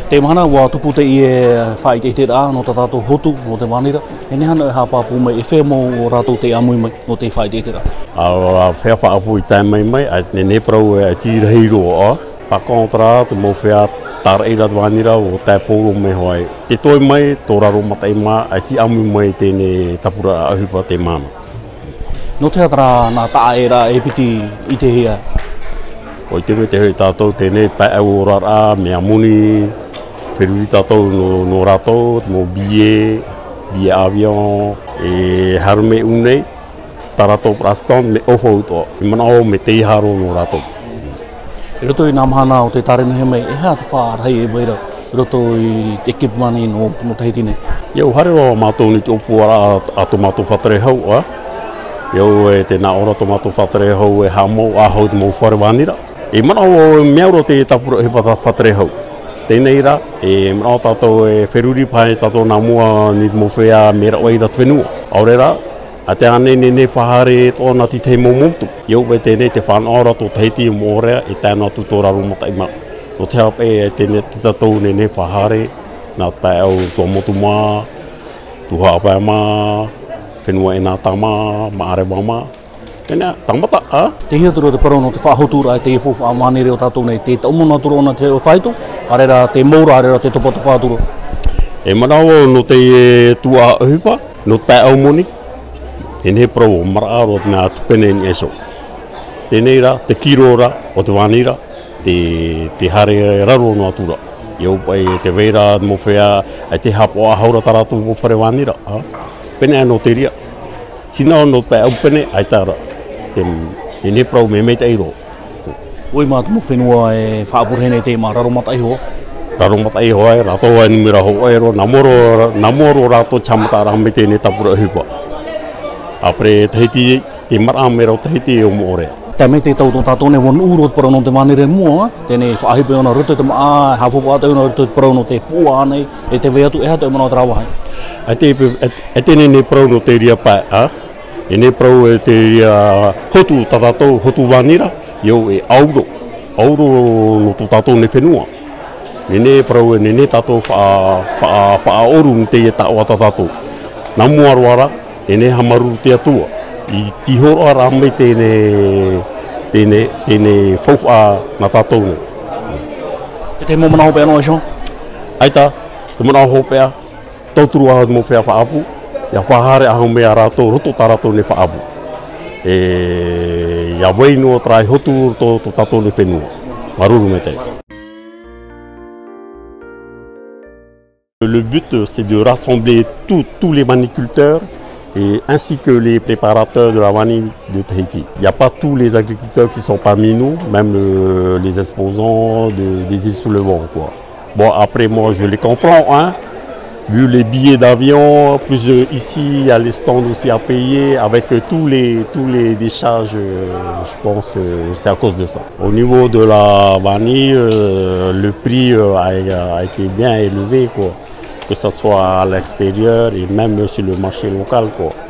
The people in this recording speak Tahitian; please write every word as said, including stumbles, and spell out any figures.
Te mahana ua tupu teie faʻaʻiteʻiteraʻa nō tā tātou hotu, nō te vānira. E nehenehe e haʻapāpū mai, e fea mau ʻo rātou tei ʻāmui mai nō te faʻaʻiteʻiteraʻa? ʻA, ʻo fea faʻaʻapu i tae mai mai, ʻaita e nehenehe parau e tīrahi roa, ʻa. Par contre, te mau fea tāraʻi ra te vānira, ʻo tae pauroa mai hoʻi. Tē toe mai, tō raro mataʻi mā, ʻaita i ʻāmui mai teie tāpura ʻohipa te mahana. Nō te aha terā nā taʻaʻēraʻa e piti i te hia? ʻUa ʻite mai te hōʻē tātou teie pae ʻau oraraʻa, mea moni, feruri tātou nō, nō rātou, te mau billet, billet avion, e haere mai ʻū nei, tā rātou protestant, mea ʻauhau atoʻa. E manaʻo mea tei haro nō rātou. I roto i nā mahana o tē tārenuhia mai, e aha te faʻarahi e vai ra i roto i te équipement nō, nō Tahiti nei? ʻIa, ʻua haere roa mātou i te ʻōpuaraʻa a, a tō mātou faʻatere hau, ʻa. ʻIa, e tē nā ʻō ra tō mātou faʻatere hau e haʻamau ā hau te mau fare vānira. E manaʻo vau e mea au roa te tāpura ʻohipa tā faʻatere hau. Teie nei rā, e manaʻo tātou e feruri paʻi tātou nā mua i te mau fea mea raʻa i te fenua. ʻAore rā, ʻaita e nehenehe e faʻahaere atoʻa nā te tahi mau motu. ʻIa, ʻua ʻite nei te fānaʻo ra tō Tahiti i Moʻorea, e tae noa atu tō raro mataʻi mā. Nō te aha paʻi, e teie nei tātou e nehenehe e faʻahaere nā te pae ʻau Tuamotu mā, Tuhaʻa Pae mā, Fenua ʻEnata mā, Maʻareva mā. Teie nei, tāmata, ʻa? Tei hea atu ra te parau nō te faʻahoturaʻa i teie faufaʻa vānira o tātou nei, tē taʻu noa atu ra ʻōna te faito, ʻaore rā tē mau ra, ʻaore rā tē topatopa atu ra? E manaʻo vau nō teie tuhaʻa ʻohipa, nō te pae ʻau moni, e nehenehe parau ʻua maraʻa roa te mea atu pēnei i niʻa iho. Teie nei rā, te kiro ra o te vānira, tē, tē haere raro noa atu ra. ʻIa, ʻua paʻi tē vai ra te mau fea, ʻaita e haʻapaʻo ā hau ra tā rātou mau fare vānira, ʻa? Pēnei nō te reira. Tino nō te pae ʻau pēnei, ʻaita ra. Te, e nehenehe parau mea maitaʻi roa. ʻOi mā te mau fenua e faʻaʻapu ra nei teie mā, raro mataʻi hoʻi? Raro mataʻi hoʻi, rātou e numera hōʻē roa, nā mua roa, nā mua roa rātou te haʻamataraʻa mai teie tāpura ʻohipa. Après Tahiti, tē maraʻa mai ra ʻo Tahiti ʻo Moʻorea. Tae mai te tau tō tātou nei, ʻua nuʻu roa te parau nō te vānira i mua, teie faʻaʻohipa ʻōna i roto i te māʻa, haʻafaufaʻa atu ʻōna i roto i te parau nō te puaʻa nei, e tē vai atu, e aha atu e manaʻo terā vāhi? E te, e, e teie nei parau nō te reira pae, ʻa? E nehenehe parau e te reira hotu tā tātou, hotu vānira, ʻia, e ʻauro, ʻauro nō tō tātou nei fenua. Nehenehe parau e nehenehe tātou faʻa-, faʻa-, faʻaʻoru i teie taoʻa tā tātou. Nā mua roa ra, e nehenehe e haʻamāuruuru te Atua i te hōroʻaraʻa mai teie, teie, teie faufaʻa nā tātou nei. E te mau manaʻo hopeʻa nō Jean? ʻAita, te manaʻo hopeʻa, tauturu ā te mau fea faʻaʻapu, ʻia faʻahaere ā hau mai ā rātou, roto tā rātou nei faʻaʻapu. E, ʻia vai noa terā e hotu roto tō tātou nei fenua. Māuruuru maitaʻi. Le but, c'est de rassembler tous, tous les vanniculteurs et ainsi que les préparateurs de la vanille de Tahiti. Il n'y a pas tous les agriculteurs qui sont parmi nous, même, euh, les exposants de, des îles sous le vent, quoi. Bon, après, moi, je les comprends, hein. Vu les billets d'avion, plus, euh, ici, il y a les stands aussi à payer, avec, euh, tous les, tous les décharges, euh, je pense, euh, c'est à cause de ça. Au niveau de la vanille, euh, le prix, euh, a, a été bien élevé, quoi. Que ça soit à l'extérieur et même sur le marché local, quoi.